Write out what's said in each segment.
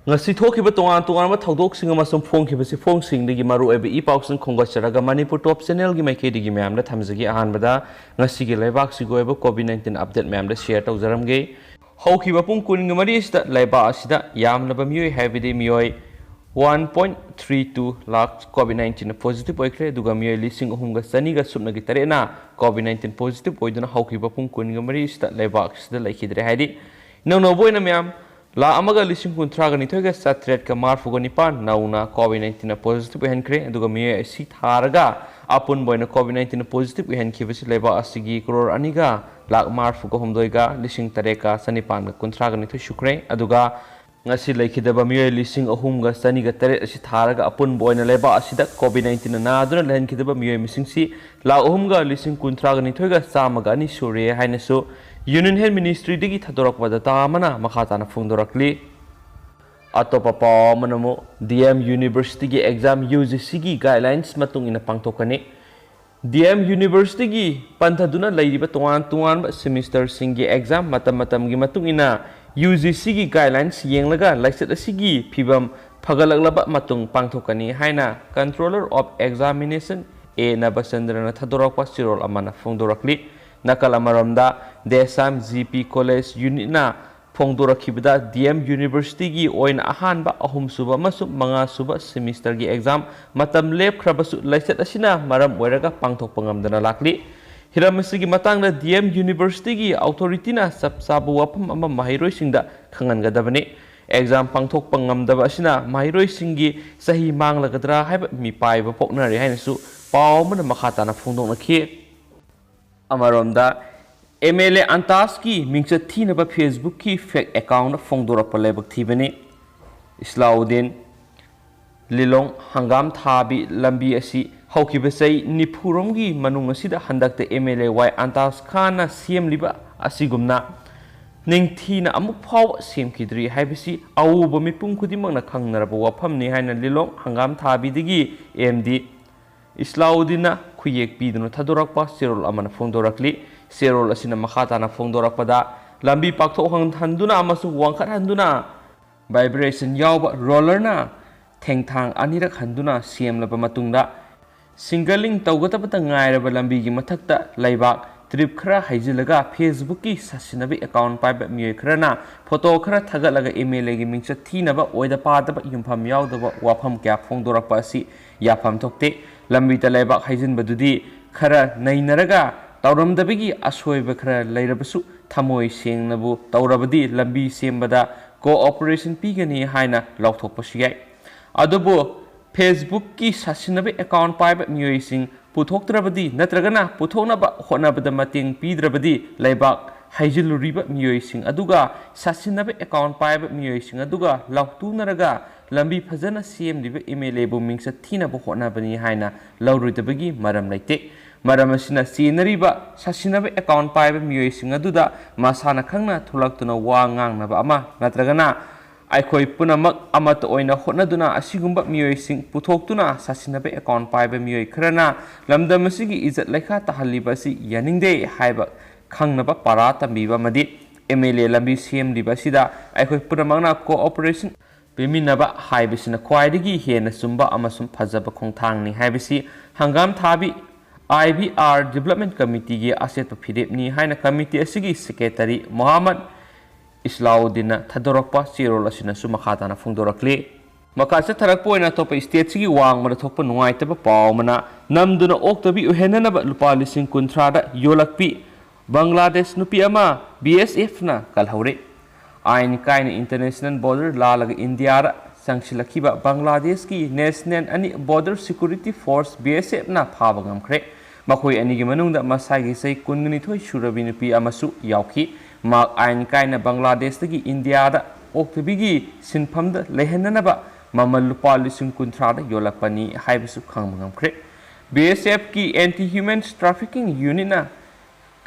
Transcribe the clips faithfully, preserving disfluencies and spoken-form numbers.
ꯉꯁꯤ ꯊꯣꯛꯈꯤꯕ ꯇꯣꯉꯥꯟ ꯇꯣꯉꯥꯟꯕ ꯊꯧꯗꯣꯛꯁꯤꯡ ꯑꯃꯁꯨꯡ ꯐꯣꯡꯈꯤꯕ ꯆꯦꯐꯣꯡꯁꯤꯡꯗꯒꯤ ꯃꯔꯨꯑꯣꯏꯕ ꯏ ꯄꯥꯎꯁꯤꯡ ꯈꯣꯝꯒꯠꯆꯔꯒ ꯃꯅꯤꯄꯨꯔ ꯇꯣꯞ ꯆꯦꯅꯦꯜꯒꯤ ꯃꯥꯏꯀꯩꯗꯒꯤ ꯃꯌꯥꯝꯗ ꯊꯝꯖꯒꯦ꯫ ꯑꯍꯥꯟꯕꯗ ꯉꯁꯤꯒꯤ ꯂꯩꯕꯥꯛꯁꯤꯒꯤ ꯑꯣꯏꯕ ꯀꯣꯚꯤꯗ ꯅꯥꯏꯟꯇꯤꯟ ꯑꯞꯗꯦꯠ ꯃꯌꯥꯝꯗ ꯁꯤꯌꯔ ꯇꯧꯖꯔꯝꯒꯦ꯫ ꯍꯧꯈꯤꯕ ꯄꯨꯡ ꯀꯨꯟꯒ ꯃꯔꯤ ꯑꯁꯤꯗ ꯂꯩꯕꯥꯛ ꯑꯁꯤꯗ ꯌꯥꯝꯂꯕ ꯃꯤꯑꯣꯏ, ꯍꯥꯏꯕꯗꯤ ꯃꯤꯑꯣꯏ one point three two lakh COVID nineteen positive ꯑꯣꯏꯈ꯭ꯔꯦ꯫ ꯑꯗꯨꯒ ꯃꯤꯑꯣꯏ ꯂꯤꯁꯤꯡ ꯑꯍꯨꯝꯒ ꯆꯅꯤꯒ ꯁꯨꯞꯅꯒꯤ ꯇꯔꯦꯠꯅ ꯀꯣꯚꯤꯗ ꯅꯥꯏꯟꯇꯤꯟ ꯄꯣꯖꯤꯇꯤꯚ ꯑꯣꯏꯗꯨꯅ ꯍꯧꯈꯤꯕ ꯄꯨꯡ ꯀꯨꯟꯒ ꯃꯔꯤ ꯑꯁꯤꯗ ꯂꯩꯕꯥꯛ ꯑꯁꯤꯗ ꯂꯩꯈꯤꯗ꯭ꯔꯦ꯫ ꯍꯥꯏꯗꯤ ꯏꯅꯧ ꯅꯧꯕ ꯑꯣꯏꯅ ꯃꯌꯥꯝ ꯂꯥꯈ ꯑꯃꯒ ꯂꯤꯁꯤꯡ ꯀꯨꯟꯊ꯭ꯔꯥꯒ ꯅꯤꯊꯣꯏꯒ ꯆꯥꯇ꯭ꯔꯦꯠꯀ ꯃꯔꯤꯐꯨꯒ ꯅꯤꯄꯥꯟ ꯅꯧꯅ ꯀꯣꯚꯤꯗ ꯅꯥꯏꯟꯇꯤꯟꯅ ꯄꯣꯖꯤꯇꯤꯚ ꯑꯣꯏꯍꯟꯈ꯭ꯔꯦ꯫ ꯑꯗꯨꯒ ꯃꯤꯑꯣꯏ ꯑꯁꯤ ꯊꯥꯔꯒ ꯑꯄꯨꯟꯕ ꯑꯣꯏꯅ ꯀꯣꯚꯤꯗ ꯅꯥꯏꯟꯇꯤꯟꯅ ꯄꯣꯖꯤꯇꯤꯚ ꯑꯣꯏꯍꯟꯈꯤꯕꯁꯤ ꯂꯩꯕꯥꯛ ꯑꯁꯤꯒꯤ ꯀ꯭ꯔꯣꯔ ꯑꯅꯤꯒ ꯂꯥꯈ ꯃꯔꯤꯐꯨꯒ ꯍꯨꯝꯗꯣꯏꯒ ꯂꯤꯁꯤꯡ ꯇꯔꯦꯠꯀ ꯆꯅꯤꯄꯥꯟꯒ ꯀꯨꯟꯊ꯭ꯔꯥꯒ ꯅꯤꯊꯣꯏ ꯁꯨꯈ꯭ꯔꯦ꯫ ꯑꯗꯨꯒ ꯉꯁꯤ ꯂꯩꯈꯤꯗꯕ ꯃꯤꯑꯣꯏ ꯂꯤꯁꯤꯡ ꯑꯍꯨꯝꯒ ꯆꯅꯤꯒ ꯇꯔꯦꯠ ꯑꯁꯤ ꯊꯥꯔꯒ ꯑꯄꯨꯟꯕ ꯑꯣꯏꯅ ꯂꯩꯕꯥꯛ ꯑꯁꯤꯗ ꯀꯣꯚꯤꯗ ꯅꯥꯏꯟꯇꯤꯟꯅ ꯅꯥꯗꯨꯅ ꯂꯩꯍꯟꯈꯤꯗꯕ ꯃꯤꯑꯣꯏ ꯃꯁꯤꯡꯁꯤ ꯂꯥꯈ ꯑꯍꯨꯝꯒ ꯂꯤꯁꯤꯡ ꯀꯨꯟꯊ꯭ꯔꯥꯒ ꯅꯤꯊꯣꯏꯒ ꯆꯥꯝꯃꯒ ꯑꯅꯤ ꯁꯨꯔꯦ ꯍꯥꯏꯅꯁꯨ ꯌꯨꯅꯤꯌꯟ ꯍꯦꯜꯊ ꯃꯤꯅꯤꯁꯇ꯭ꯔꯤꯗꯒꯤ ꯊꯥꯗꯣꯔꯛꯄ ꯗꯇꯥ ꯑꯃꯅ ꯃꯈꯥ ꯇꯥꯅ ꯐꯣꯡꯗꯣꯔꯛꯂꯤ꯫ ꯑꯇꯣꯞꯄ ꯄꯥꯎ ꯑꯃꯅ ꯑꯃꯨꯛ ꯗꯤ ꯑꯦꯝ ꯌꯨꯅꯤꯚꯔꯁꯤꯇꯤꯒꯤ ꯑꯦꯛꯖꯥꯝ ꯌꯨ ꯖꯤ ꯁꯤꯒꯤ ꯒꯥꯏꯗꯂꯥꯏꯟꯁ ꯃꯇꯨꯡ ꯏꯟꯅ ꯄꯥꯡꯊꯣꯛꯀꯅꯤ꯫ ꯗꯤ ꯑꯦꯝ ꯌꯨꯅꯤꯚꯔꯁꯤꯇꯤꯒꯤ ꯄꯟꯊꯗꯨꯅ ꯂꯩꯔꯤꯕ ꯇꯣꯉꯥꯟ ꯇꯣꯉꯥꯟꯕ ꯁꯦꯃꯤꯁꯇꯔꯁꯤꯡꯒꯤ ꯑꯦꯛꯖꯥꯝ ꯃꯇꯝ ꯃꯇꯝꯒꯤ ꯃꯇꯨꯡ ꯏꯟꯅ ꯌꯨ ꯖꯤ ꯁꯤꯒꯤ ꯒꯥꯏꯗꯂꯥꯏꯟꯁ ꯌꯦꯡꯂꯒ ꯂꯥꯏꯆꯠ ꯑꯁꯤꯒꯤ ꯐꯤꯕꯝ ꯐꯒꯠꯂꯛꯂꯕ ꯃꯇꯨꯡ ꯄꯥꯡꯊꯣꯛꯀꯅꯤ ꯍꯥꯏꯅ ꯀꯟꯇ꯭ꯔꯣꯂꯔ ꯑꯣꯐ ꯑꯦꯛꯖꯥꯃꯤꯅꯦꯁꯟ ꯑꯦ ꯅꯕꯆꯟꯗ꯭ꯔꯅ ꯊꯥꯗꯣꯔꯛꯄ ꯆꯦꯔꯣꯜ ꯑꯃꯅ ꯐꯣꯡꯗꯣꯔꯛꯂꯤ꯫ ꯅꯥꯀꯜ ꯑꯃꯔꯣꯝꯗ, ꯗꯦꯁꯥꯝ ꯖꯤ ꯄꯤ ꯀꯣꯂꯦꯖ ꯌꯨꯅꯤꯠꯅ ꯐꯣꯡꯗꯣꯔꯛꯈꯤꯕꯗ, ꯗꯤ ꯑꯦꯝ ꯌꯨꯅꯤꯚꯔꯁꯤꯇꯤꯒꯤ ꯑꯣꯏꯅ ꯑꯍꯥꯟꯕ, ꯑꯍꯨꯝꯁꯨꯕ ꯑꯃꯁꯨꯡ ꯃꯉꯥꯁꯨꯕ ꯁꯦꯃꯤꯁꯇꯔꯒꯤ ꯑꯦꯛꯖꯥꯝ ꯃꯇꯝ ꯂꯦꯞꯈ꯭ꯔꯕꯁꯨ, ꯂꯥꯏꯆꯠ ꯑꯁꯤꯅ ꯃꯔꯝ ꯑꯣꯏꯔꯒ ꯄꯥꯡꯊꯣꯛꯄ ꯉꯝꯗꯅ ꯂꯥꯛꯂꯤ꯫ ꯍꯤꯔꯝ ꯑꯁꯤꯒꯤ ꯃꯇꯥꯡꯗ ꯗꯤ ꯑꯦꯝ ꯌꯨꯅꯤꯚꯔꯁꯤꯇꯤꯒꯤ ꯑꯣꯊꯣꯔꯤꯇꯤꯅ ꯆꯞ ꯆꯥꯕ ꯋꯥꯐꯝ ꯑꯃ ꯃꯍꯩꯔꯣꯏꯁꯤꯡꯗ ꯈꯪꯍꯟꯒꯗꯕꯅꯤ꯫ ꯑꯦꯛꯖꯥꯝ ꯄꯥꯡꯊꯣꯛꯄ ꯉꯝꯗꯕ ꯑꯁꯤꯅ ꯃꯍꯩꯔꯣꯏꯁꯤꯡꯒꯤ ꯆꯍꯤ ꯃꯥꯡꯂꯒꯗ꯭ꯔꯥ ꯍꯥꯏꯕ ꯃꯤꯄꯥꯏꯕ ꯄꯣꯛꯅꯔꯦ ꯍꯥꯏꯅꯁꯨ ꯄꯥꯎ ꯑꯃꯅ ꯃꯈꯥ ꯇꯥꯅ ꯐꯣꯡꯗꯣꯛꯅꯈꯤ꯫ ꯑꯃꯔꯣꯝꯗ, ꯑꯦꯝ ꯑꯦꯜ ꯑꯦ ꯑꯟꯇꯥꯁꯀꯤ ꯃꯤꯡꯆꯠ ꯊꯤꯅꯕ ꯐꯦꯁꯕꯨꯛꯀꯤ ꯐꯦꯛ ꯑꯦꯀꯥꯎꯟꯗ ꯐꯣꯡꯗꯣꯔꯛꯄ ꯂꯥꯏꯕꯛ ꯊꯤꯕꯅꯤ꯫ ꯏꯁꯂꯥꯎꯗꯤꯟ ꯂꯤꯂꯣꯡ ꯍꯪꯒꯥꯝ ꯊꯥꯕꯤ ꯂꯝꯕꯤ ꯑꯁꯤ ꯍꯧꯈꯤꯕ ꯆꯍꯤ ꯅꯤꯐꯨꯔꯣꯝꯒꯤ ꯃꯅꯨꯡ ꯑꯁꯤꯗ ꯍꯟꯗꯛꯇ ꯑꯦꯝ ꯑꯦꯜ ꯑꯦ ꯋꯥꯏ ꯑꯟꯇꯥꯁ ꯈꯥꯟꯅ ꯁꯦꯝꯂꯤꯕ ꯑꯁꯤꯒꯨꯝꯅ ꯅꯤꯡꯊꯤꯅ ꯑꯃꯨꯛ ꯐꯥꯎꯕ ꯁꯦꯝꯈꯤꯗ꯭ꯔꯤ ꯍꯥꯏꯕꯁꯤ ꯑꯎꯕ ꯃꯤꯄꯨꯝ ꯈꯨꯗꯤꯡꯃꯛꯅ ꯈꯪꯅꯔꯕ ꯋꯥꯐꯝꯅꯤ ꯍꯥꯏꯅ ꯂꯤꯂꯣꯡ ꯍꯪꯒꯥꯝ ꯊꯥꯕꯤꯗꯒꯤ ꯑꯦꯝ ꯗꯤ ꯏꯁꯂꯥꯎꯗꯤꯟꯅ ꯈꯨꯌꯦꯛ ꯄꯤꯗꯨꯅ ꯊꯥꯗꯣꯔꯛꯄ ꯆꯦꯔꯣꯜ ꯑꯃꯅ ꯐꯣꯡꯗꯣꯔꯛꯂꯤ꯫ ꯆꯦꯔꯣꯜ ꯑꯁꯤꯅ ꯃꯈꯥ ꯇꯥꯅ ꯐꯣꯡꯗꯣꯔꯛꯄꯗ, ꯂꯝꯕꯤ ꯄꯥꯛꯊꯣꯛꯍꯟꯗꯨꯅ ꯑꯃꯁꯨꯡ ꯋꯥꯡꯈꯠꯍꯟꯗꯨꯅ ꯚꯥꯏꯕ꯭ꯔꯦꯁꯟ ꯌꯥꯎꯕ ꯔꯣꯂꯔꯅ ꯊꯦꯡꯊꯥꯡ ꯑꯅꯤꯔꯛ ꯍꯟꯗꯨꯅ ꯁꯦꯝꯂꯕ ꯃꯇꯨꯡꯗ, ꯁꯤꯡꯒꯂꯤꯡ ꯇꯧꯒꯗꯕꯇ ꯉꯥꯏꯔꯕ ꯂꯝꯕꯤꯒꯤ ꯃꯊꯛꯇ ꯂꯩꯕꯥꯛ ꯇ꯭ꯔꯤꯞ ꯈꯔ ꯍꯩꯖꯤꯜꯂꯒ ꯐꯦꯁꯕꯨꯛꯀꯤ ꯁꯥꯁꯤꯟꯅꯕ ꯑꯦꯀꯥꯎꯟ ꯄꯥꯏꯕ ꯃꯤꯑꯣꯏ ꯈꯔꯅ ꯐꯣꯇꯣ ꯈꯔ ꯊꯥꯒꯠꯂꯒ ꯑꯦꯝ ꯑꯦꯜ ꯑꯦꯒꯤ ꯃꯤꯡꯆꯠ ꯊꯤꯅꯕ ꯑꯣꯏꯗ ꯄꯥꯗꯕ ꯌꯨꯝꯐꯝ ꯌꯥꯎꯗꯕ ꯋꯥꯐꯝ ꯀꯌꯥ ꯐꯣꯡꯗꯣꯔꯛꯄ ꯑꯁꯤ ꯌꯥꯐꯝ ꯊꯣꯛꯇꯦ꯫ ꯂꯝꯕꯤꯗ ꯂꯩꯕꯥꯛ ꯍꯩꯖꯤꯟꯕꯗꯨꯗꯤ ꯈꯔ ꯅꯩꯅꯔꯒ ꯇꯧꯔꯝꯗꯕꯒꯤ ꯑꯁꯣꯏꯕ ꯈꯔ ꯂꯩꯔꯕꯁꯨ ꯊꯃꯣꯏ ꯁꯦꯡꯅꯕꯨ ꯇꯧꯔꯕꯗꯤ ꯂꯝꯕꯤ ꯁꯦꯝꯕꯗ ꯀꯣꯑꯣꯄꯔꯦꯁꯟ ꯄꯤꯒꯅꯤ ꯍꯥꯏꯅ ꯂꯥꯎꯊꯣꯛꯄꯁꯨ ꯌꯥꯏ꯫ ꯑꯗꯨꯕꯨ ꯐꯦꯁꯕꯨꯛꯀꯤ ꯁꯥꯁꯤꯟꯅꯕ ꯑꯦꯀꯥꯎꯟ ꯄꯥꯏꯕ ꯃꯤꯑꯣꯏꯁꯤꯡ ꯄꯨꯊꯣꯛꯇ꯭ꯔꯕꯗꯤ ꯅꯠꯇ꯭ꯔꯒꯅ ꯄꯨꯊꯣꯛꯅꯕ ꯍꯣꯠꯅꯕꯗ ꯃꯇꯦꯡ ꯄꯤꯗ꯭ꯔꯕꯗꯤ ꯂꯩꯕꯥꯛ ꯍꯩꯖꯤꯜꯂꯨꯔꯤꯕ ꯃꯤꯑꯣꯏꯁꯤꯡ ꯑꯗꯨꯒ ꯁꯥꯁꯤꯟꯅꯕ ꯑꯦꯀꯥꯎꯟ ꯄꯥꯏꯕ ꯃꯤꯑꯣꯏꯁꯤꯡ ꯑꯗꯨꯒ ꯂꯥꯎꯇꯨꯅꯔꯒ ꯂꯝꯕꯤ ꯐꯖꯅ ꯁꯦꯝꯂꯤꯕ ꯑꯦꯝ ꯑꯦꯜ ꯑꯦꯕꯨ ꯃꯤꯡꯆꯠ ꯊꯤꯅꯕ ꯍꯣꯠꯅꯕꯅꯤ ꯍꯥꯏꯅ ꯂꯧꯔꯣꯏꯗꯕꯒꯤ ꯃꯔꯝ ꯂꯩꯇꯦ꯫ ꯃꯔꯝ ꯑꯁꯤꯅ ꯆꯦꯟꯅꯔꯤꯕ ꯁꯥꯁꯤꯟꯅꯕ ꯑꯦꯀꯥꯎꯟ ꯄꯥꯏꯕ ꯃꯤꯑꯣꯏꯁꯤꯡ ꯑꯗꯨꯗ ꯃꯁꯥꯅ ꯈꯪꯅ ꯊꯣꯛꯂꯛꯇꯨꯅ ꯋꯥ ꯉꯥꯡꯅꯕ ꯑꯃ ꯅꯠꯇ꯭ꯔꯒꯅ ꯑꯩꯈꯣꯏ ꯄꯨꯝꯅꯃꯛ ꯑꯃꯠꯇ ꯑꯣꯏꯅ ꯍꯣꯠꯅꯗꯨꯅ ꯑꯁꯤꯒꯨꯝꯕ ꯃꯤꯑꯣꯏꯁꯤꯡ ꯄꯨꯊꯣꯛꯇꯨꯅ ꯁꯥꯁꯤꯟꯅꯕ ꯑꯦꯀꯥꯎꯟ ꯄꯥꯏꯕ ꯃꯤꯑꯣꯏ ꯈꯔꯅ ꯂꯝꯗꯝ ꯑꯁꯤꯒꯤ ꯏꯖꯠ ꯂꯩꯈꯥ ꯇꯥꯍꯜꯂꯤꯕ ꯑꯁꯤ ꯌꯥꯅꯤꯡꯗꯦ ꯍꯥꯏꯕ ꯈꯪꯅꯕ ꯄꯔꯥ ꯇꯝꯕꯤꯕ ꯑꯃꯗꯤ ꯑꯦꯝ ꯑꯦꯜ ꯑꯦ ꯂꯝꯕꯤ ꯁꯦꯝꯂꯤꯕ ꯑꯁꯤꯗ ꯑꯩꯈꯣꯏ ꯄꯨꯝꯅꯃꯛꯅ ꯀꯣꯑꯣꯄꯔꯦꯁꯟ ꯄꯤꯃꯤꯟꯅꯕ ꯍꯥꯏꯕꯁꯤꯅ ꯈ꯭ꯋꯥꯏꯗꯒꯤ ꯍꯦꯟꯅ ꯆꯨꯝꯕ ꯑꯃꯁꯨꯡ ꯐꯖꯕ ꯈꯣꯡꯊꯥꯡꯅꯤ ꯍꯥꯏꯕꯁꯤ ꯍꯪꯒꯥꯝ ꯊꯥꯕꯤ ꯑꯥꯏ ꯕꯤ ꯑꯥꯔ ꯗꯤꯕꯦꯂꯞꯃꯦꯟ ꯀꯃꯤꯇꯤꯒꯤ ꯑꯆꯦꯠꯄ ꯐꯤꯔꯦꯞꯅꯤ ꯍꯥꯏꯅ ꯀꯃꯤꯇꯤ ꯑꯁꯤꯒꯤ ꯁꯦꯀ꯭ꯔꯦꯇꯔꯤ ꯃꯣꯍꯥꯃꯗ ꯏꯁꯂꯥꯎꯗꯤꯟꯅ ꯊꯥꯗꯣꯔꯛꯄ ꯆꯦꯔꯣꯜ ꯑꯁꯤꯅꯁꯨ ꯃꯈꯥ ꯇꯥꯅ ꯐꯣꯡꯗꯣꯔꯛꯂꯤ꯫ ꯃꯈꯥ ꯆꯠꯊꯔꯛꯄ ꯑꯣꯏꯅ ꯑꯇꯣꯞꯄ ꯁ꯭ꯇꯦꯠꯁꯤꯒꯤ ꯋꯥꯡꯃꯗ ꯊꯣꯛꯄ ꯅꯨꯡꯉꯥꯏꯇꯕ ꯄꯥꯎ ꯑꯃꯅ ꯅꯝꯗꯨꯅ ꯑꯣꯛꯇꯕꯤ ꯑꯣꯏꯍꯟꯅꯅꯕ ꯂꯨꯄꯥ ꯂꯤꯁꯤꯡ ꯀꯨꯟꯊ꯭ꯔꯥꯗ ꯌꯣꯜꯂꯛꯄꯤ ꯕꯪꯒ꯭ꯂꯥꯗꯦꯁ ꯅꯨꯄꯤ ꯑꯃ ꯕꯤ ꯑꯦꯁ ꯑꯦꯐꯅ ꯀꯜꯍꯧꯔꯦ꯫ ꯑꯥꯏꯟ ꯀꯥꯏꯅ ꯏꯟꯇꯔꯅꯦꯁꯅꯦꯜ ꯕꯣꯔꯗꯔ ꯂꯥꯜꯂꯒ ꯏꯟꯗꯤꯌꯥꯗ ꯆꯪꯁꯤꯜꯂꯛꯈꯤꯕ ꯕꯪꯒ꯭ꯂꯥꯗꯦꯁꯀꯤ ꯅꯦꯁꯅꯦꯜ ꯑꯅꯤ ꯕꯣꯔꯗꯔ ꯁꯦꯀ꯭ꯌꯨꯔꯤꯇꯤ ꯐꯣꯔꯁ ꯕꯤ ꯑꯦꯁ ꯑꯦꯐꯅ ꯐꯥꯕ ꯉꯝꯈ꯭ꯔꯦ꯫ ꯃꯈꯣꯏ ꯑꯅꯤꯒꯤ ꯃꯅꯨꯡꯗ ꯃꯁꯥꯒꯤ ꯆꯍꯤ ꯀꯨꯟꯅꯤꯊꯣꯏ ꯁꯨꯔꯕꯤ ꯅꯨꯄꯤ ꯑꯃꯁꯨ ꯌꯥꯎꯈꯤ꯫ ꯃꯍꯥꯛ ꯑꯥꯏꯟ ꯀꯥꯏꯅ ꯕꯪꯒ꯭ꯂꯥꯗꯦꯁꯇꯒꯤ ꯏꯟꯗꯤꯌꯥꯗ ꯑꯣꯛꯇꯕꯤꯒꯤ ꯁꯤꯟꯐꯝꯗ ꯂꯩꯍꯟꯅꯅꯕ ꯃꯃꯜ ꯂꯨꯄꯥ ꯂꯤꯁꯤꯡ ꯀꯨꯟꯊ꯭ꯔꯥꯗ ꯌꯣꯜꯂꯛꯄꯅꯤ ꯍꯥꯏꯕꯁꯨ ꯈꯪꯕ ꯉꯝꯈ꯭ꯔꯦ꯫ ꯕꯤ ꯑꯦꯁ ꯑꯦꯐꯀꯤ ꯑꯦꯟꯇꯤ ꯍ꯭ꯌꯨꯃꯦꯟ ꯇ꯭ꯔꯥꯐꯤꯀꯤꯡ ꯌꯨꯅꯤꯠꯅ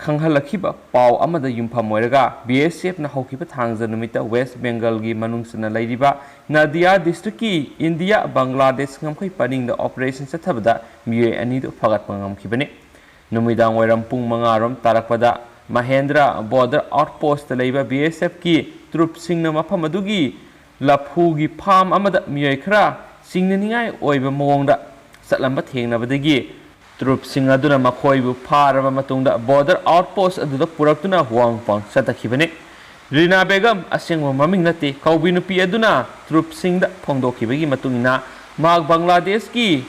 ꯈꯪꯍꯜꯂꯛꯈꯤꯕ ꯄꯥꯎ ꯑꯃꯗ ꯌꯨꯝꯐꯝ ꯑꯣꯏꯔꯒ, ꯕꯤ ꯑꯦꯁ ꯑꯦꯐꯅ ꯍꯧꯈꯤꯕ ꯊꯥꯡꯖ ꯅꯨꯃꯤꯠꯇ ꯋꯦꯁ ꯕꯦꯡꯒꯜꯒꯤ ꯃꯅꯨꯡ ꯆꯟꯅ ꯂꯩꯔꯤꯕ ꯅꯥꯗꯤꯌꯥ ꯗꯤꯁꯇ꯭ꯔꯤꯛꯀꯤ ꯏꯟꯗꯤꯌꯥ ꯕꯪꯒ꯭ꯂꯥꯗꯦꯁ ꯉꯝꯈꯩ ꯄꯔꯤꯡꯗ ꯑꯣꯄꯔꯦꯁꯟ ꯆꯠꯊꯕꯗ ꯃꯤꯑꯣꯏ ꯑꯅꯤꯗꯨ ꯐꯒꯠꯄ ꯉꯝꯈꯤꯕꯅꯤ꯫ ꯅꯨꯃꯤꯗꯥꯡ ꯋꯥꯏꯔꯝ ꯄꯨꯡ ꯃꯉꯥ ꯔꯣꯝ ꯇꯥꯔꯛꯄꯗ ꯃꯍꯦꯟꯗ꯭ꯔ ꯕꯣꯔꯗꯔ ꯑꯥꯎꯠꯄꯣꯁꯇ ꯂꯩꯕ ꯕꯤ ꯑꯦꯁ ꯑꯦꯐꯀꯤ ꯇ꯭ꯔꯨꯞꯁꯤꯡꯅ ꯃꯐꯝ ꯑꯗꯨꯒꯤ ꯂꯐꯨꯒꯤ ꯐꯥꯔꯝ ꯑꯃꯗ ꯃꯤꯑꯣꯏ ꯈꯔ ꯆꯤꯡꯅꯅꯤꯡꯉꯥꯏ ꯑꯣꯏꯕ ꯃꯑꯣꯡꯗ ꯆꯠꯂꯝꯕ ꯊꯦꯡꯅꯕꯗꯒꯤ ꯇ꯭ꯔꯨꯞꯁꯤꯡ ꯑꯗꯨꯅ ꯃꯈꯣꯏꯕꯨ ꯐꯥꯔꯕ ꯃꯇꯨꯡꯗ ꯕꯣꯔꯗꯔ ꯑꯥꯎꯠꯄꯣꯁ ꯑꯗꯨꯗ ꯄꯨꯔꯛꯇꯨꯅ ꯋꯥꯡ ꯄꯥꯡ ꯆꯠꯊꯈꯤꯕꯅꯤ꯫ ꯔꯤꯅꯥ ꯕꯦꯒꯝ, ꯑꯁꯦꯡꯕ ꯃꯃꯤꯡ ꯅꯠꯇꯦ, ꯀꯧꯕꯤ ꯅꯨꯄꯤ ꯑꯗꯨꯅ ꯇ꯭ꯔꯨꯞꯁꯤꯡꯗ ꯐꯣꯡꯗꯣꯛꯈꯤꯕꯒꯤ ꯃꯇꯨꯡ ꯏꯟꯅ, ꯃꯍꯥꯛ ꯕꯪꯒ꯭ꯂꯥꯗꯦꯁꯀꯤ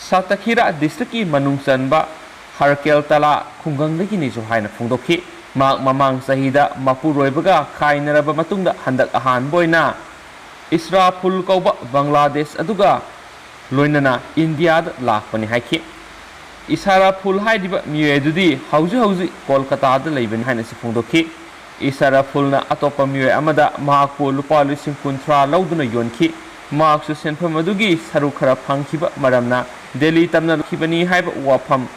ꯁꯥꯇꯈꯤꯔꯥ ꯗꯤꯁꯇ꯭ꯔꯤꯛꯀꯤ ꯃꯅꯨꯡ ꯆꯟꯕ ꯍꯔꯀꯦꯜ ꯇꯂꯥ ꯈꯨꯡꯒꯪꯗꯒꯤꯅꯤꯁꯨ ꯍꯥꯏꯅ ꯐꯣꯡꯗꯣꯛꯈꯤ꯫ ꯃꯍꯥꯛ ꯃꯃꯥꯡ ꯆꯍꯤꯗ ꯃꯄꯨꯔꯣꯏꯕꯒ ꯈꯥꯏꯅꯔꯕ ꯃꯇꯨꯡꯗ ꯍꯟꯗꯛ ꯑꯍꯥꯟꯕ ꯑꯣꯏꯅ ꯏꯁꯔꯥꯐꯨꯜ ꯀꯧꯕ ꯕꯪꯒ꯭ꯂꯥꯗꯦꯁ ꯑꯗꯨꯒ ꯂꯣꯏꯅꯅ ꯏꯟꯗꯤꯌꯥꯗ ꯂꯥꯛꯄꯅꯤ ꯍꯥꯏꯈꯤ꯫ ꯏꯁꯥꯔꯥꯐꯨꯜ ꯍꯥꯏꯔꯤꯕ ꯃꯤꯑꯣꯏ ꯑꯗꯨꯗꯤ ꯍꯧꯖꯤꯛ ꯍꯧꯖꯤꯛ ꯀꯣꯜꯀꯇꯥꯗ ꯂꯩꯕꯅꯤ ꯍꯥꯏꯅꯁꯨ ꯐꯣꯡꯗꯣꯛꯈꯤ꯫ ꯏꯁꯥꯔꯥꯐꯨꯜꯅ ꯑꯇꯣꯞꯄ ꯃꯤꯑꯣꯏ ꯑꯃꯗ ꯃꯍꯥꯛꯄꯨ ꯂꯨꯄꯥ ꯂꯤꯁꯤꯡ ꯀꯨꯟꯊ꯭ꯔꯥ ꯂꯧꯗꯨꯅ ꯌꯣꯟꯈꯤ꯫ ꯃꯍꯥꯛꯁꯨ ꯁꯦꯟꯐꯝ ꯑꯗꯨꯒꯤ ꯁꯔꯨꯛ ꯈꯔ ꯐꯪꯈꯤꯕ ꯃꯔꯝꯅ ꯗꯦꯜꯂꯤ ꯇꯝꯅ ꯂꯥꯛꯈꯤꯕꯅꯤ ꯍꯥꯏꯕ ꯋꯥꯐꯝ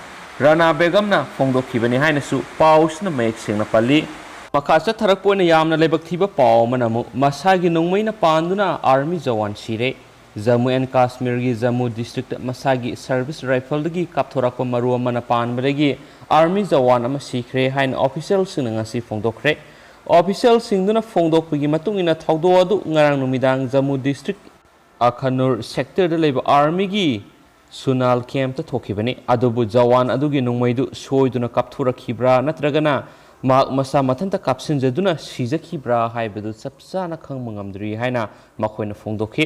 ꯔꯥꯅꯥ ꯕꯦꯒꯝꯅ ꯐꯣꯡꯗꯣꯛꯈꯤꯕꯅꯤ ꯍꯥꯏꯅꯁꯨ ꯄꯥꯎꯁꯤꯅ ꯃꯌꯦꯛ ꯁꯦꯡꯅ ꯄꯜꯂꯤ꯫ ꯃꯈꯥ ꯆꯠꯊꯔꯛꯄ ꯑꯣꯏꯅ ꯌꯥꯝꯅ ꯂꯥꯏꯕꯛ ꯊꯤꯕ ꯄꯥꯎ ꯑꯃꯅ ꯑꯃꯨꯛ ꯃꯁꯥꯒꯤ ꯅꯣꯡꯃꯩꯅ ꯄꯥꯟꯗꯨꯅ ꯑꯥꯔꯃꯤ ꯖꯋꯥꯟ ꯁꯤꯔꯦ꯫ ꯖꯝꯃꯨ ꯑꯦꯟ ꯀꯥꯁꯃꯤꯔꯒꯤ ꯖꯝꯃꯨ ꯗꯤꯁꯇ꯭ꯔꯤꯛꯇ ꯃꯁꯥꯒꯤ ꯁꯔꯚꯤꯁ ꯔꯥꯏꯐꯜꯗꯒꯤ ꯀꯥꯞꯊꯣꯔꯛꯄ ꯃꯔꯨ ꯑꯃꯅ ꯄꯥꯟꯕꯗꯒꯤ ꯑꯥꯔꯃꯤ ꯖꯋꯥꯟ ꯑꯃ ꯁꯤꯈ꯭ꯔꯦ ꯍꯥꯏꯅ ꯑꯣꯐꯤꯁꯤꯌꯦꯜꯁꯤꯡꯅ ꯉꯁꯤ ꯐꯣꯡꯗꯣꯛꯈ꯭ꯔꯦ꯫ ꯑꯣꯐꯤꯁꯤꯌꯦꯜꯁꯤꯡꯗꯨꯅ ꯐꯣꯡꯗꯣꯛꯄꯒꯤ ꯃꯇꯨꯡ ꯏꯟꯅ ꯊꯧꯗꯣꯛ ꯑꯗꯨ ꯉꯔꯥꯡ ꯅꯨꯃꯤꯗꯥꯡ ꯖꯝꯃꯨ ꯗꯤꯁꯇ꯭ꯔꯤꯛ ꯑꯈꯅꯨꯔ ꯁꯦꯛꯇꯔꯗ ꯂꯩꯕ ꯑꯥꯔꯃꯤꯒꯤ ꯁꯨꯅꯥꯜ ꯀꯦꯝꯞꯇ ꯊꯣꯛꯈꯤꯕꯅꯤ꯫ ꯑꯗꯨꯕꯨ ꯖꯋꯥꯟ ꯑꯗꯨꯒꯤ ꯅꯣꯡꯃꯩꯗꯨ ꯁꯣꯏꯗꯨꯅ ꯀꯥꯞꯊꯣꯔꯛꯈꯤꯕ꯭ꯔꯥ ꯅꯠꯇ꯭ꯔꯒꯅ ꯃꯍꯥꯛ ꯃꯁꯥ ꯃꯊꯟꯇ ꯀꯥꯞꯁꯤꯟꯖꯗꯨꯅ ꯁꯤꯖꯈꯤꯕ꯭ꯔꯥ ꯍꯥꯏꯕꯗꯨ ꯆꯞ ꯆꯥꯅ ꯈꯪꯕ ꯉꯝꯗ꯭ꯔꯤ ꯍꯥꯏꯅ ꯃꯈꯣꯏꯅ ꯐꯣꯡꯗꯣꯛꯈꯤ꯫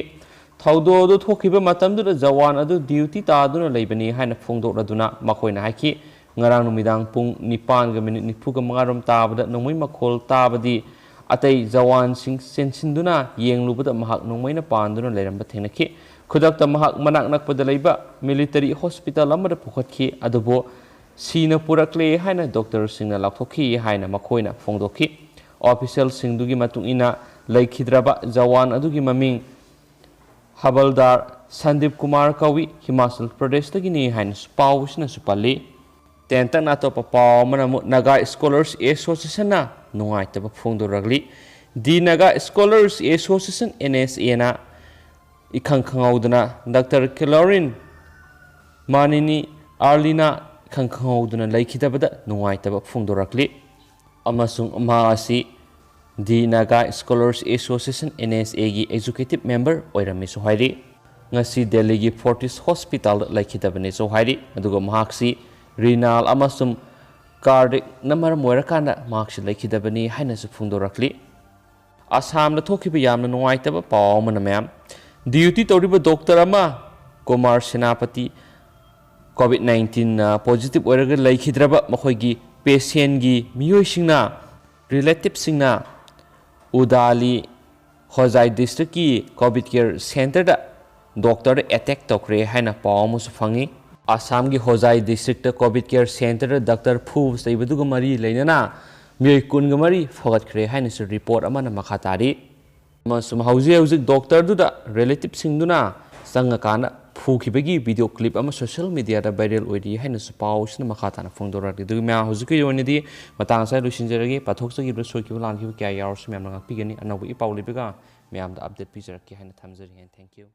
ꯊꯧꯗꯣꯛ ꯑꯗꯨ ꯊꯣꯛꯈꯤꯕ ꯃꯇꯝꯗꯨꯗ ꯖꯋꯥꯟ ꯑꯗꯨ ꯗ꯭ꯌꯨꯇꯤ ꯇꯥꯗꯨꯅ ꯂꯩꯕꯅꯤ ꯍꯥꯏꯅ ꯐꯣꯡꯗꯣꯛꯂꯗꯨꯅ ꯃꯈꯣꯏꯅ ꯍꯥꯏꯈꯤ꯫ ꯉꯔꯥꯡ ꯅꯨꯃꯤꯗꯥꯡ ꯄꯨꯡ ꯅꯤꯄꯥꯟꯒ ꯃꯤꯅꯤꯠ ꯅꯤꯐꯨꯒ ꯃꯉꯥꯔꯣꯝ ꯇꯥꯕꯗ ꯅꯣꯡꯃꯩ ꯃꯈꯣꯜ ꯇꯥꯕꯗꯤ ꯑꯇꯩ ꯖꯋꯥꯟꯁꯤꯡ ꯆꯦꯟꯁꯤꯟꯗꯨꯅ ꯌꯦꯡꯂꯨꯕꯗ ꯃꯍꯥꯛ ꯅꯣꯡꯃꯩꯅ ꯄꯥꯟꯗꯨꯅ ꯂꯩꯔꯝꯕ ꯊꯦꯡꯅꯈꯤ꯫ ꯈꯨꯗꯛꯇ ꯃꯍꯥꯛ ꯃꯅꯥꯛ ꯅꯛꯄꯗ ꯂꯩꯕ ꯃꯤꯂꯤꯇꯔꯤ ꯍꯣꯁꯄꯤꯇꯥꯜ ꯑꯃꯗ ꯄꯨꯈꯠꯈꯤ, ꯑꯗꯨꯕꯨ ꯁꯤꯅ ꯄꯨꯔꯛꯂꯦ ꯍꯥꯏꯅ ꯗꯣꯛꯇꯔꯁꯤꯡꯅ ꯂꯥꯎꯊꯣꯛꯈꯤ ꯍꯥꯏꯅ ꯃꯈꯣꯏꯅ ꯐꯣꯡꯗꯣꯛꯈꯤ꯫ ꯑꯣꯐꯤꯁꯤꯌꯦꯜꯁꯤꯡꯗꯨꯒꯤ ꯃꯇꯨꯡ ꯏꯟꯅ, ꯂꯩꯈꯤꯗ꯭ꯔꯕ ꯖꯋꯥꯟ ꯑꯗꯨꯒꯤ ꯃꯃꯤꯡ ꯍꯕꯜꯗꯥꯔ ꯁꯟꯗꯤꯞ ꯀꯨꯃꯥꯔ ꯀꯧꯏ, ꯍꯤꯃꯥꯆꯜ ꯄ꯭ꯔꯗꯦꯁꯇꯒꯤꯅꯤ ꯍꯥꯏꯅꯁꯨ ꯄꯥꯎ ꯑꯁꯤꯅꯁꯨ ꯄꯜꯂꯤ꯫ ꯇꯦꯟꯇꯛꯅ ꯑꯇꯣꯞꯄ ꯄꯥꯎ ꯑꯃꯅ ꯑꯃꯨꯛ ꯅꯥꯒꯥ ꯁ꯭ꯀꯣꯂꯔꯁ ꯑꯦꯁꯣꯁꯤꯌꯦꯁꯟꯅ ꯅꯨꯡꯉꯥꯏꯇꯕ ꯐꯣꯡꯗꯣꯔꯛꯂꯤ꯫ ꯗꯤ ꯅꯥꯒꯥ ꯁ꯭ꯀꯣꯂꯔꯁ ꯑꯦꯁꯣꯁꯤꯌꯦꯁꯟ, ꯑꯦꯟ ꯑꯦꯁ ꯑꯦꯅ, ꯏꯈꯪ ꯈꯪꯍꯧꯗꯅ ꯗꯥꯛꯇꯔ ꯀꯦꯂꯣꯔꯤꯟ ꯃꯥꯅꯤꯅꯤ ꯑꯥꯔꯂꯤꯅꯥ ꯏꯈꯪ ꯈꯪꯍꯧꯗꯅ ꯂꯩꯈꯤꯗꯕꯗ ꯅꯨꯡꯉꯥꯏꯇꯕ ꯐꯣꯡꯗꯣꯔꯛꯂꯤ꯫ ꯑꯃꯁꯨꯡ ꯃꯍꯥꯛ ꯑꯁꯤ The Naga Scholars Association, N S A ꯒꯤ executive member ꯑꯣꯏꯔꯝꯃꯤꯁꯨ ꯍꯥꯏꯔꯤ꯫ ꯉꯁꯤ ꯗꯦꯜꯂꯤꯒꯤ Fortis Hospitalꯗ ꯂꯩꯈꯤꯗꯕꯅꯤꯁꯨ ꯍꯥꯏꯔꯤ꯫ ꯑꯗꯨꯒ ꯃꯍꯥꯛꯁꯤ renal ꯑꯃꯁꯨꯡ cardiacꯅ ꯃꯔꯝ ꯑꯣꯏꯔꯀꯥꯟꯗ ꯃꯍꯥꯛꯁꯤ ꯂꯩꯈꯤꯗꯕꯅꯤ ꯍꯥꯏꯅꯁꯨ ꯐꯣꯡꯗꯣꯔꯛꯂꯤ꯫ ꯑꯁꯥꯝꯗ ꯊꯣꯛꯈꯤꯕ ꯌꯥꯝꯅ ꯅꯨꯡꯉꯥꯏꯇꯕ ꯄꯥꯎ ꯑꯃꯅ ꯃꯌꯥꯝ, duty ꯇꯧꯔꯤꯕ doctor ꯑꯃ, Kumar Senapati, COVID nineteen positive ꯑꯣꯏꯔꯒ ꯂꯩꯈꯤꯗ꯭ꯔꯕ ꯃꯈꯣꯏꯒꯤ patientꯒꯤ ꯃꯤꯑꯣꯏꯁꯤꯡꯅ, relativesꯁꯤꯡꯅ ꯎꯗꯥꯂꯤ ꯍꯣꯖꯥꯏ districtꯀꯤ COVID care centreꯗ doctorꯗ attack ꯇꯧꯈ꯭ꯔꯦ ꯍꯥꯏꯅ ꯄꯥꯎ ꯑꯃꯁꯨ ꯐꯪꯉꯤ꯫ ꯑꯁꯥꯝꯒꯤ ꯍꯣꯖꯥꯏ districtꯇ COVID care centreꯗ doctor ꯐꯨꯕ ꯆꯩꯕꯗꯨꯒ ꯃꯔꯤ ꯂꯩꯅꯅ ꯃꯤꯑꯣꯏ ꯀꯨꯟꯒ ꯃꯔꯤ ꯐꯒꯠꯈ꯭ꯔꯦ ꯍꯥꯏꯅꯁꯨ report ꯑꯃꯅ ꯃꯈꯥ ꯇꯥꯔꯤ꯫ ꯑꯃꯁꯨꯡ ꯍꯧꯖꯤꯛ ꯍꯧꯖꯤꯛ doctorꯗꯨꯗ relativesꯁꯤꯡꯗꯨꯅ ꯆꯪꯉꯀꯥꯟꯗ ꯐꯨꯈꯤꯕꯒꯤ video clip ꯑꯃ social mediaꯗ viral ꯑꯣꯏꯔꯤ ꯍꯥꯏꯅꯁꯨ ꯄꯥꯎꯁꯤꯅ ꯃꯈꯥ ꯇꯥꯅ ꯐꯣꯡꯗꯣꯔꯛꯂꯤ꯫ ꯑꯗꯨꯒ ꯃꯌꯥꯝ, ꯍꯧꯖꯤꯛꯀꯤ ꯑꯣꯏꯅꯗꯤ ꯃꯇꯥꯡ ꯑꯁꯤꯗ ꯂꯣꯏꯁꯤꯟꯖꯔꯒꯦ꯫ ꯄꯥꯊꯣꯛꯆꯈꯤꯕꯗ ꯁꯣꯏꯈꯤꯕ ꯂꯥꯟꯈꯤꯕ ꯀꯌꯥ ꯌꯥꯎꯔꯁꯨ ꯃꯌꯥꯝꯅ ꯉꯥꯛꯄꯤꯒꯅꯤ꯫ ꯑꯅꯧꯕ ꯏꯄꯥꯎ ꯂꯩꯕꯒ ꯃꯌꯥꯝꯗ update ꯄꯤꯖꯔꯛꯀꯦ ꯍꯥꯏꯅ ꯊꯝꯖꯔꯤ꯫ And thank you꯫